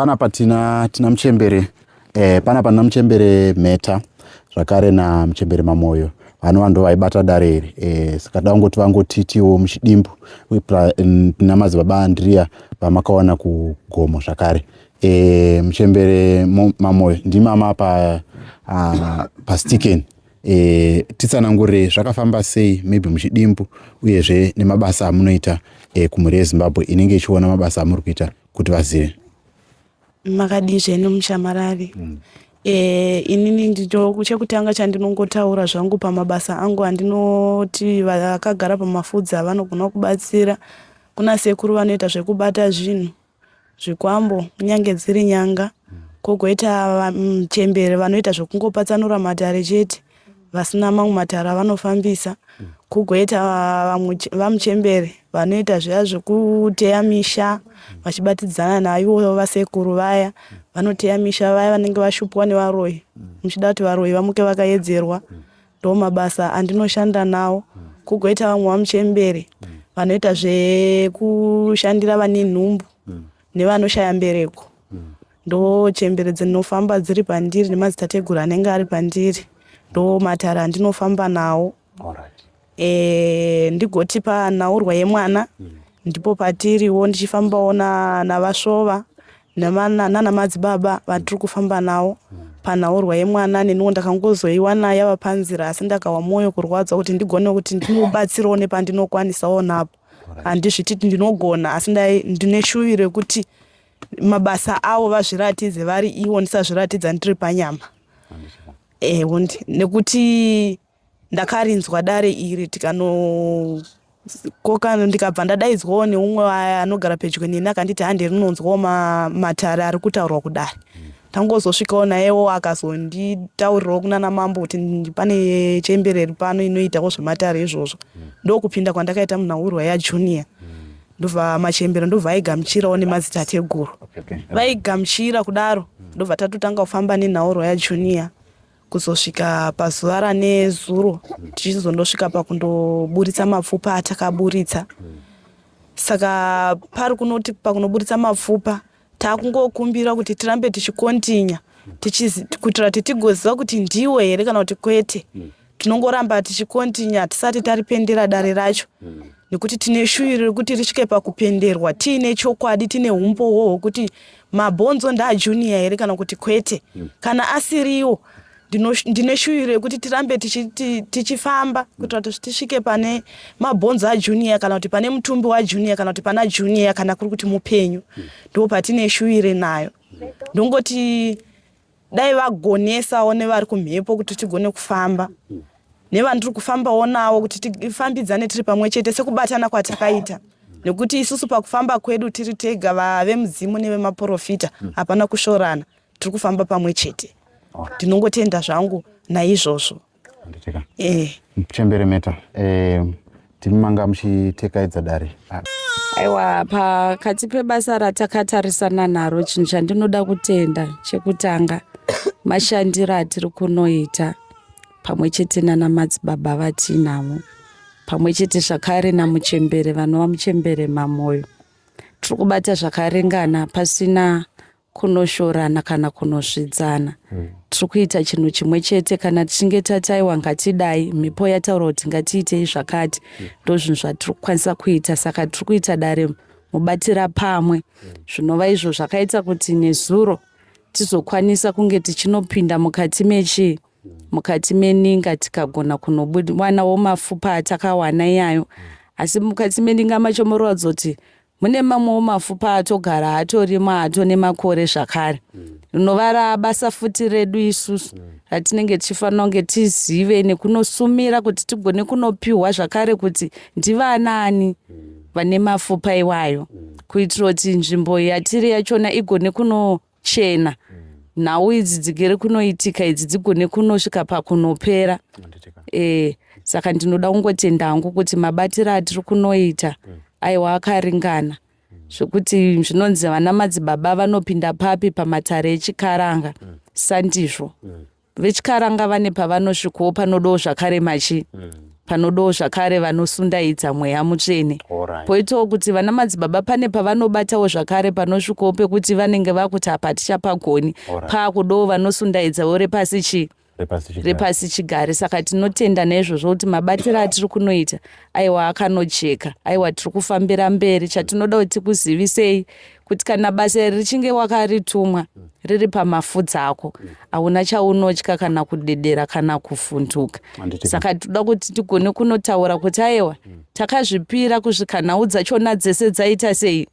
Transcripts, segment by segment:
Panapa tina tina muchembere eh, panapa tina muchembere Mheta zvakare na muchembere Mamoyo vanova ndo vaibata dare iri eh, saka da kungoti vangotitiwo muchidimbu tina madzibaba Andrea vamakawana kugomo zvakare eh, muchembere Mamoyo ndimama pa uh, pastiken eh, titsanangurire zvakafamba sei maybe muchidimbu uyezve nemabasa amunoita eh, kumhuri yeZimbabwe inenge ichiona mabasa amuri kuita kuti vazive. Makadii zvenyu mushamarari? Mm. E, inini ndito chekutanga chandinongotaura zvangu pamabasa angu andinoti vakagara pamafudzi avanogona kubatsira kuna sekuru vanoita zvekubata zvinhu zvikwambo kunyange dziri nyanga kogoita chembere vanoita zvekungopatsanura matare chete vasina mamwe matare avanofambisa kugoita vamuchembere vanoita zviya zvekuteya misha vachibatidzana naivo vasekuru vaya vanoteya misha vaya vanenge vashupwa nevaroyi muchida kuti varoyi vamuke vakayedzerwa ndo mabasa andinoshanda nawo kugoita vamwe vamuchembere vanoita zvekushandira vane nhumbu nevanoshaya mbereko Ndochembere dzinofamba dziri pandiri nemadzitateguru anenge ari pandiri ndomatare andinofamba nawo. E, ndigoti panhaurwa yemwana mm. ndipo patiriwo ndichifambawo navasvova nana madzibaba vatiri kufamba nawo mm. panhaurwa yemwana neniwo ndakangozoiwana yava panzira asi ndakawa mwoyo kurwadzwa kuti ndigone kuti ndinobatsirawo nepandinokwanisawo napo handizviti ndinogona asi ndine shuviro yekuti mabasa avo vazviratidze vari ivo ndisazviratidza ndiri panyama ewo nekuti ndakarinzwa dare iri tikanokoka ndikabva ndadaidzwawo neumwe anogara pedyo neni akanditi hande rinonzwawo matare ari kutaurwa kudare tangozosvikawo nayewo akazonditaurirawo kunana mambo kuti pane chembere iri pano inoitawo zvematare izvozvo ndokupinda kwandakaita munhaurwa yajunior ndobva machembere ndobva aigamuchirawo nemadzitateguru vaigamuchira kudaro ndobva tatotanga kufamba nenhaurwa yajunior kuzosvika pazuva ranezuro tichizondosvika pakundoburitsa mapfupa atakaburitsa saka pari kunoti pakunoburitsa mapfupa takungokumbira kuti tirambe tichikontinya kuitira kuti tigoziva kuti ndiwo here kana kuti kwete mm. tinongoramba tichikontinya tisati taripendera dare racho mm. nekuti tine shuviro rekuti risvike pakupenderwa tiine chokwadi tine umbowo hwekuti mabhonzo ndaajunior here kana kuti kwete mm. kana asiriwo ndine shuviro yekuti tirambe tichifamba kuitira kuti tisvike pane mabhonzo ajunior kana kuti pane mutumbi wajunior kana kuti pana junior kana kuri kuti mupenyu ndo patine shuvire nayo ndongoti dai vagonesawo nevari kumhepo kuti tigone kufamba nevandiri kufambawo nawo kuti tifambidzane tiri pamwe chete sekubatana kwatakaita nekuti isusu pakufamba kwedu tiri tega vavemudzimu nevemaporofita hapana kushorana tiri kufamba pamwe chete ndinongotenda zvangu naizvozvo eh. Chembere Meta eh, timi manga muchitekaidza dare. Aiwa, pakati pebasa ratakatarisana naro, chinhu chandinoda kutenda chekutanga mashandiro atiri kunoita pamwe chete nana madzibaba vatiinavo pamwe chete zvakare namuchembere vanova muchembere Mamoyo. Tiri kubata zvakaringana pasina kunoshorana kana kunozvidzana mm. Tiri kuita chinhu chimwe chete. Kana tichinge tataiwa ngatidai, mhipo yataura kuti ngatiitei zvakati, ndozvinhu zvatiri kukwanisa kuita. Saka tiri kuita dare mubatira pamwe, zvinova izvo zvakaita kuti nezuro tizokwanisa kunge tichinopinda mukati mechii, mukati meninga, tikagona kunowanawo mafupa atakawana iyayo. Asi mukati meninga macho muroratidza kuti mune mamwewo mafupa atogara atorimo atone makore zvakare, rinova rabasa futi redu isusu ratinenge tichifanira kunge tizive nekunosumira kuti tigone kunopiwa zvakare kuti ndivanaani vane mafupa iwayo, kuitira kuti nzvimbo yatiri yachona igone kunochena, nhau idzi dzigere kunoitika idzi dzigone kunosvika pakunopera. E, saka ndinoda kungotenda hangu kuti mabatiro atiri kunoita aiwa akaringana, zvekuti zvinonzi vana madzibaba vanopinda papi pamatare echikaranga, sandizvo. Vechikaranga vane pavanosvikawo panodawo zvakare machi. Panodawo zvakare vanosundaidza mweya mutsvene. Poitawo kuti vana madzibaba pane pavanobatawo zvakare panosvikawo pekuti vanenge vakuti apa hatichapagoni. Paakudawo vanosundaidzawo repasi chii? Repasi chigare. Saka tinotenda naizvozvo kuti mabatiro atiri kunoita aiwa akanojeka, aiwa tiri kufambira mberi. Chatinoda kuti tikuzivisei kuti kana basa iri richinge wakaritumwa riri pamafudzi ako, hauna chaunotya kana kudedera kana kuvhunduka. Saka tinoda kuti tigone kunotaura kuti aiwa takazvipira kusvika nhau dzachona dzese dzaita sei,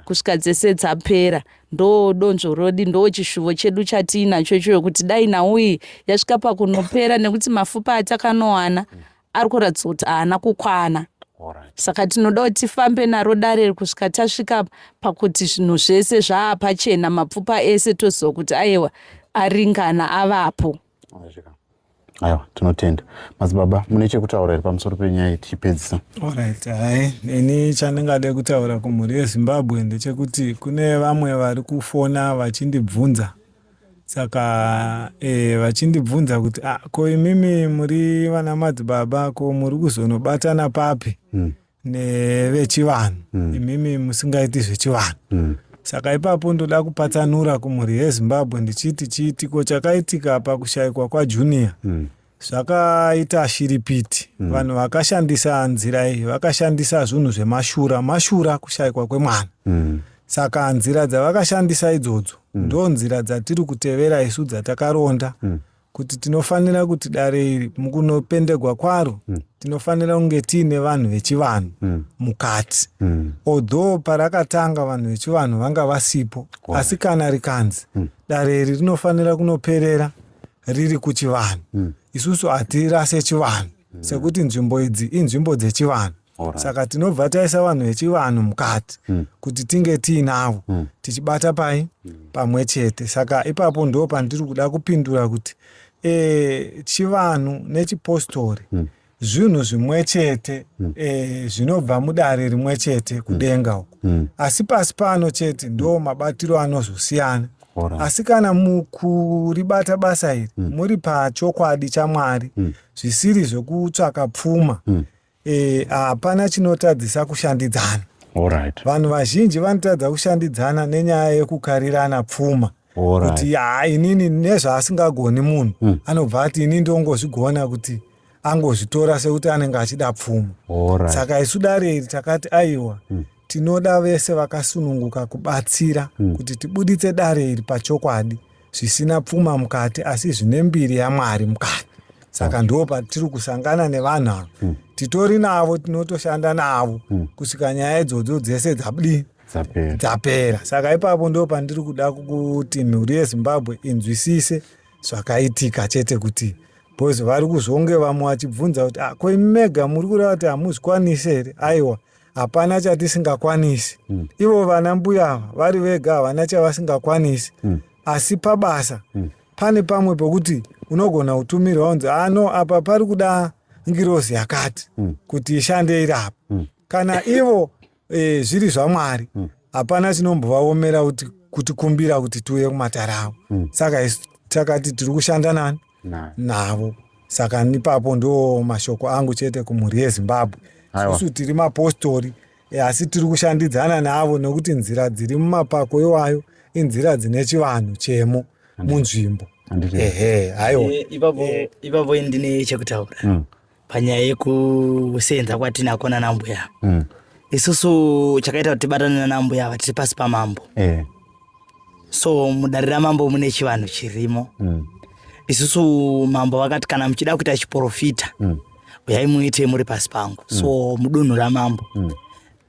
kusvika dzese dzapera. Ndo donzvo rodi, ndo chishuvo chedu chatiinacho ichoyo kuti dai nhau iyi yasvika pakunopera, nekuti mafupa atakanowana ari kuratidza kuti haana kukwana. Saka tinoda kuti tifambe naro dare kusvika tasvika pakuti zvinhu zvese zvaapachena, mapfupa ese toziva kuti aiwa aringana avapo. Aiwa, tinotenda madzibaba. Mune chekutaura here pamusoro penyaya iyi tichipedzisa? Alright, hai, ini chandingade kutaura kumhuri yeZimbabwe ndechekuti kune vamwe vari kufona vachindibvunza, saka vachindibvunza kuti ko imimi muri vana madzibaba, ko muri kuzonobatana papi nevechivanhu imimi musingaiti zvechivanhu? Saka ipapo ndoda kupatsanura kumhuri yeZimbabwe ndichiti chiitiko chakaitika pakushayikwa kwaJunior zvakaita shiripiti. Vanhu vakashandisa nzira iyi vakashandisa zvinhu zvemashura mashura kushayikwa kwemwana. Saka nzira dzavakashandisa idzodzo ndo nzira dzatiri kutevera isu dzatakaronda kuti tinofanira kuti dare iri mukunopendegwa kwaro tinofanira kunge tiine vanhu vechivanhu mukati. Although parakatanga vanhu vechivanhu vanga vasipo, asi kana rikanzi dare iri rinofanira kunoperera riri kuchivanhu, isusu hatirase chivanhu sekuti nzvimbo idzi inzvimbo dzechivanhu. Saka tinobva taisa vanhu vechivanhu mukati kuti tinge tiinavo tichibata pai pamwe chete. Saka ipapo ndo pandiri kuda kupindura kuti chivanhu nechipostori zvinhu zvimwe chete, zvinobva mudare rimwe chete kudenga uko, asi pasi pano chete ndo mabatiro anozosiyana. Asi kana mukuribata basa iri muri pachokwadi chaMwari, zvisiri zvekutsvaka pfuma, hapana chinotadzisa kushandidzana. Vanhu vazhinji vanotadza kushandidzana nenyaya yekukarirana pfuma, kuti ha, inini nezvaasingagoni munhu anobva ati ini ndongozvigona, kuti angozvitora sekuti anenge achida pfuma. Saka isu dare iri takati aiwa, tinoda vese vakasununguka kubatsira kuti tibuditse dare iri pachokwadi, zvisina pfuma mukati asi zvine mbiri yaMwari mukati. Saka ndo patiri kusangana nevanhu ava, titori navo, tinotoshanda navo kusvika nyaya idzodzo dzese dzabudi dzapera. Saka ipapo ndo pandiri kuda kuti mhuri yeZimbabwe inzwisise zvakaitika chete, kuti because vari kuzonge vamwe vachibvunza kuti ko imi mega muri kureva kuti hamuzvikwanisi here? Aiwa, hapana chatisingakwanisi. Ivo vana mbuya ava vari vega havana chavasingakwanisi, asi pabasa pane pamwe pekuti unogona kutumirwa unzi ano apa pari kuda ngirozi yakati kuti ishande iri apa. Kana ivo zviri zvaMwari, hapana chinombovaomera kuti kutikumbira kuti tiuye kumatare avo. Saka isu takati tiri kushanda nani navo. Saka ipapo ndo mashoko angu chete kumhuri yeZimbabwe. Isusu tiri mapostori, asi tiri kushandidzana navo nekuti nzira dziri mumapako iwayo inzira dzine chivanhu chemo munzvimbo. Ehe, aiwa. Ipapo ndine chekutaura panyaya yekusenza kwatinako nanambuya. Isusu chakaita kuti tibatane nanambuya ava, tiri pasi pamambo. So mudare ramambo mune chivanhu chirimo. Isusu mambo vakati kana muchida kuita chiprofita, uyai muite muri pasi pangu. So mudunhu ramambo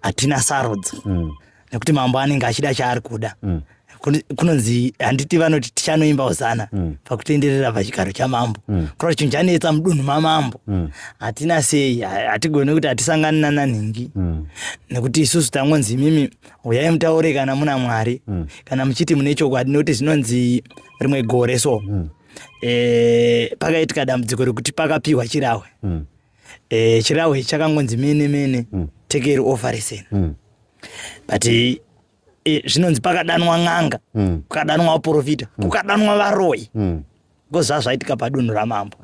hatina sarudzo, nekuti mambo anenge achida chaari kuda. Kunonzi handiti vanoti tichanoimba hosana pakutenderera pachigaro chamambo. Kureva chinhu chanetsa mudunhu mamambo, hatina sei, hatigoni kuti hatisangani nananhingi, nekuti isusu tangonzi imimi uyai mutaure kana muna Mwari, kana muchiti mune chokwadi. Nekuti zvinonzi rimwe gore so pakaitika dambudziko rekuti pakapiwa chirahwe. Chirahwe chakangonzi mene mene tekeri ofariseni, but zvinonzi pakadanwa n'anga, kukadanwa vaprofita, kukadanwa varoyi. Because zvazvaitika padunhu ramambo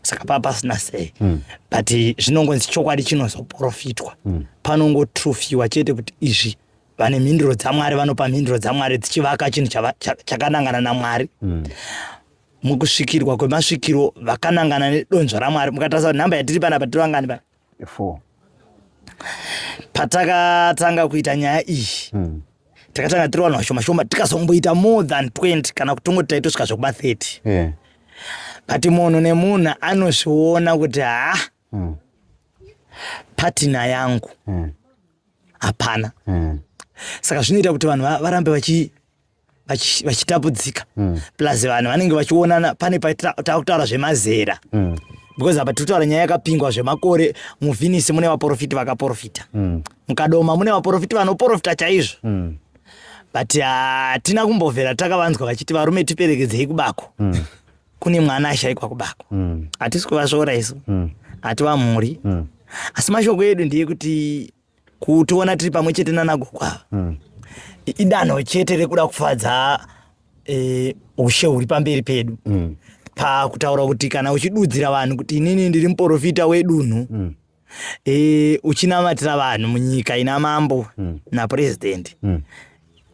saka paa pasina sei mm. But zvinongonzi chokwadi chinozoprofitwa mm. Panongotrufiwa chete kuti izvi vane mhinduro dzamwari vanopa mhinduro dzamwari dzichivaka chinhu chakanangana namwari mm. Mukusvikirwa kwemasvikiro vakanangana nedonzvo ramwari. Mukatarisa kuti nhamba yatiri panapa tiri vangani pana? Four. Patakatanga kuita nyaya iyi mm. Takatanga tiri vanhu vashoma shoma, tikazomboita more than 20 kana kutongoti taitosvika zvekuma 30 yeah. But munhu nemunhu anozviona kuti ha mm. patina yangu hapana mm. Saka zvinoita kuti vanhu varambe vachi vachitapudzika mm. Plus vanhu vanenge vachionana pane patakutaura zvemazera mm. Because apa tiri kutaura nyaya yakapingwa zvemakore. Muvhinisi mune vaprofiti vakaprofita mm. Mukadoma mune vaprofiti vanoprofita chaizvo mm. But hatina kumbovhera takavanzwa vachiti varume tiperekedzei kubako mm. Kune mwana ashaikwa kubako mm. Hatisi kuvasvora isu mm. Hativamhuri mm. Asi mashoko edu ndeyekuti kutiona tiri pamwe chete nanagogo ava mm. Idanho chete rekuda kufadza e, ushe huri pamberi pedu mm. Pakutaura kuti kana uchidudzira vanhu kuti inini ndiri muprofita wedunhu mm. E, uchinamatira vanhu munyika ina mambo mm. Napurezidendi mm.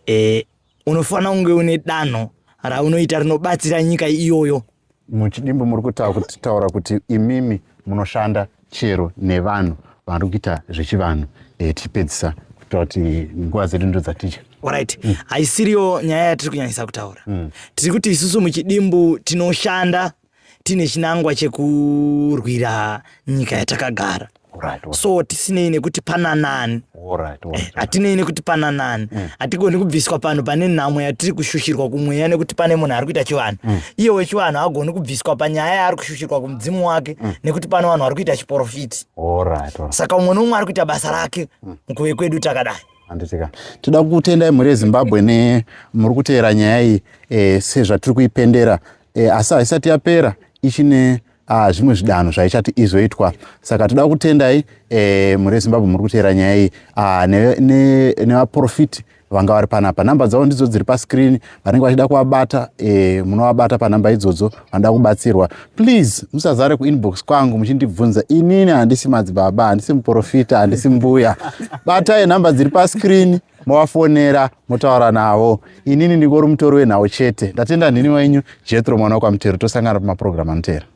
E, unofanira kunge une danho raunoita rinobatsira nyika iyoyo. Muchidimbu muri kutaura kuti imimi munoshanda chero nevanhu vari kuita zvechivanhu e, tichipedzisa kuitira kuti nguva dzedu ndo dzatidya. Right, haisiriyo nyaya yatiri kunyanyisa kutaura mm. Tiri kuti isusu muchidimbu tinoshanda tine chinangwa chekurwira nyika yatakagara right. So tisinei nekuti pana nani, hatinei nekuti pana nani, hatigoni kubviswa pano pane nhamo yatiri kushushirwa kumweya nekuti pane munhu ari kuita chivanhu mm. Iye wechivanhu haagoni kubviswa panyaya yaari kushushirwa kumudzimu wake mm. Nekuti pane vanhu vari kuita chiporofiti right, right. Saka umwe neumwe ari kuita basa rake mm. Mukuve kwedu takadai. Handitika toda kutendai mhuri yeZimbabwe ne muri kuteera nyaya iyi e, sezvatiri kuipendera e, asi haisati yapera, ichine ah, zvimwe zvidanho zvaichati izoitwa. Saka toda kutendai e, mhuri yeZimbabwe muri kuteera nyaya iyi ah, nevaprofiti ne, vanga vari panapa. Nhamba dzavo ndidzo dziri pascreen. Vanenge vachida kuvabata e, munovabata panhamba idzodzo. Vanoda kubatsirwa, please musazare kuinbox kwangu muchindibvunza. Inini handisi madzibaba, handisi muprofita, handisi mbuya. Batai nhamba dziri pascreen, movafonera, motaura navo. Inini ndingori mutori wenhau chete. Ndatenda. Ndini wenyu Jethro mwana wekwaMutero. Tosangana pamapurogiramu anoteera.